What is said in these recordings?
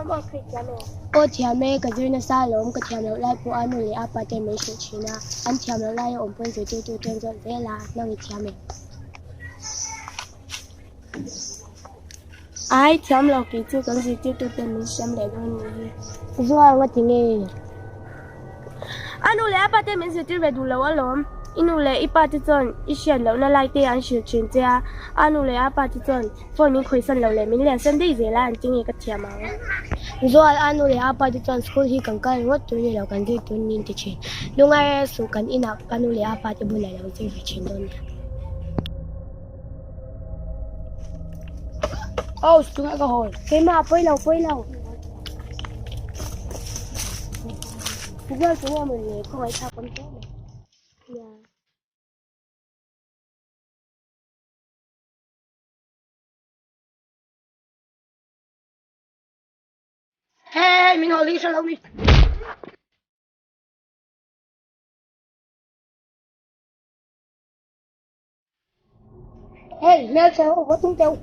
Homework kha i thiam em? Aw thiam e, ka zir nasa alawm, ka thiam loh lai pawh a nu leh a pa ten min hrilh thin a, an thiam loh lai a awm pawn zirtirtu ten zawt zel a, nang i thiam em? Ai, thiam lo kei chu kan zirtirtu ten min hriam leh dawn ni hi. Zual nga ti nge? A nu leh a pa te min zirtir ve duh lo alawm. I nu leh i pa te chuan i hriat lohna lai te an hrilh thin che a, a nu leh a pa te chuan phone min khawihsan lo leh min liansan daih zel a an ti nge ka thiam ang. Zual, a nu leh a pa te chuan school hi kan kal ringawt tur ni lo kan zir tur niin ti thin. Lungai rel suh kan inah ka nu leh a pa te bulah lo zir ve thin dawn nia. Aw, tunah ka hawi. Keimah, pawi lo, pawi lo. Zual chu nge mawni le, khawngaih thlak awm hle mai. Nia. Hey, min haw li hre lo mi. Hey, mel che ho, va tung teu.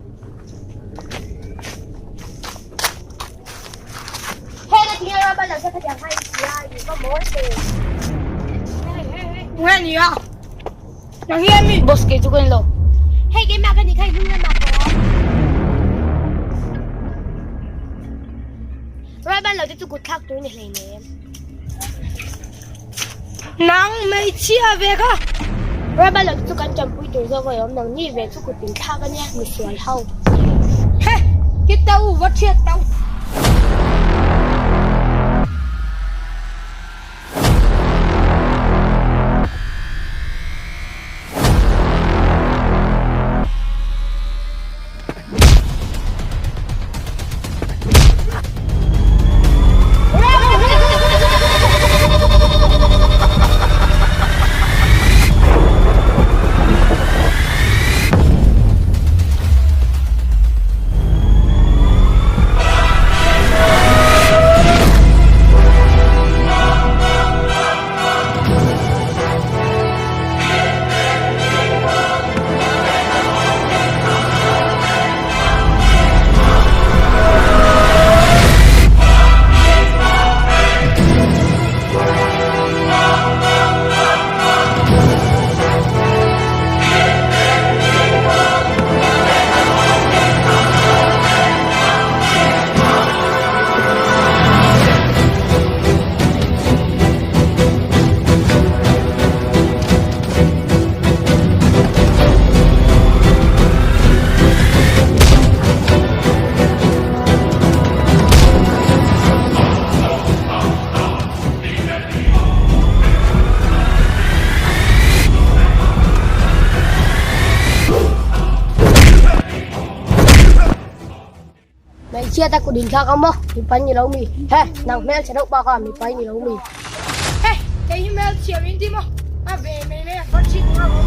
Hey, ka tinge ra ban lo che khatiang kha i ti a, i va mawl ve. Hey, hey, hey. Nge ni a? Nang hi em mi? Boss kei chu ka ni lo. Hey, keimah ka ni kha i hnung lamah ka awm. Rai ban lo te chu kut thlak tur ni hleinem. Nang hmeichhia ve kha. Rebel lo chu kan tanpui tur zawk a awm nang ni ve chu kut in thlak ania misual ho. He ki tau va thiat tau. Hmeichhia ta kut inthlak ang maw? Mipa ni lo mi? He, nang hmelchhe deuh bak a mipa ni lo mi? He, kei hi hmelchhia min ti maw? A ve mai mai a, ka ṭhin nga maw?